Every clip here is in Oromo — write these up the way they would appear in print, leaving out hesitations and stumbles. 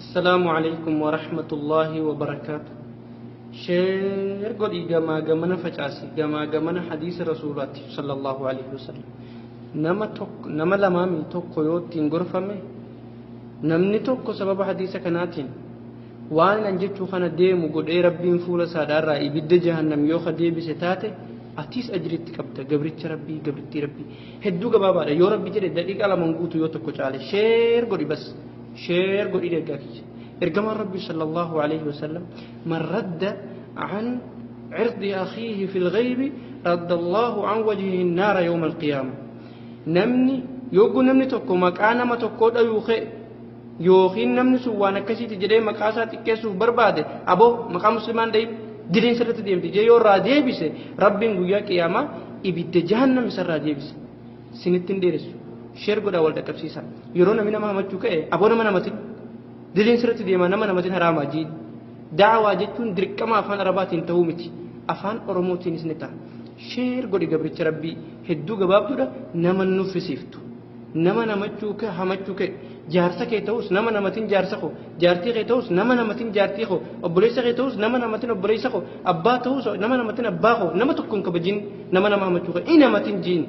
Assalaamu Aleykum Warahmatullaahi Wabarakaatu Share godhii gamaa gamana facaasi gamaa gamana hadiisa rasuulaati sallallahu alaihi wasallam nama tokko nama lamaami tokko yoo ittiin gorfame namni tokko sababa hadiisa kanaatiin waan an jechuu kana deemu godhee rabbiin fuula isaadhaarraa ibidda jahannam yoo ka deebise taate atiis ajriitti qabda gabricha rabbii gabrittii rabbii hedduu gabaabaadha yoo rabbi jedhe daqiiqaa laman guutu yoo tokko caale share godhi bas Share godhii ergaa kiyya. Ergamaan Rabbii sallallahu alayhi wasallam man radda an cirdi akhiihi fil ghaybi radda Allahu an wajhihi naara yawma alqiyaama. Namni yogguu namni tokko maqaa nama tokkoo dhayuu ka'e yookiin namni sun waan akkasiiti jedhee maqaa isaa xiqqeessuuf barbaade aboo maqaa muslimaan dhayin diliin sirriitti deemti jee yoo irraa deebise Rabbiin guyyaa qiyaamaa ibidda jahannam isarraa deebise. Sinitti hin dheeressu. Share godhaa wal dhaqqabsiisaa. Yeroo namni nama hamachuu ka'e aboo nama namatin diliin sirriitti deemaa nama namatin haraamaa jiin. Da'awaa jechuun dirqama afaan Arabaatiin ta'uu miti. Afaan Oromootiinis ni ta'a. Share godhi gabricha Rabbii hedduu gabaabduudha nama nuffisiiftu. Nama namachuu ka'e hamachuu ka'e jaarsa kee ta'us nama namatin jaarsa koo jaartii kee ta'us nama namatin jaartii koo obboleessa kee ta'us nama namatin obboleessa koo abbaa ta'us nama namatin abbaa koo nama tokko hin kabajin nama nama hamachuu ka'e in hamatin jiin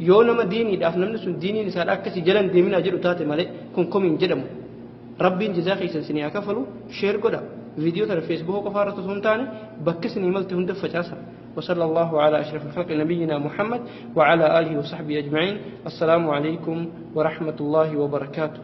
yoo nama diiniidhaaf namni sun diiniin isaadha akkasii jalan deeminaa jedhu taate malee kun komiin jedhamu rabbiin jazaa keessan isinii haa kafalu sheer godha viidiyoo tana feesbuuka qofaa irratti osoo hin taane bakka isinii malte hunda facaasa وصلى الله على أشرف الخلق نبينا محمد وعلى آله وصحبه أجمعين السلام عليكم ورحمة الله وبركاته.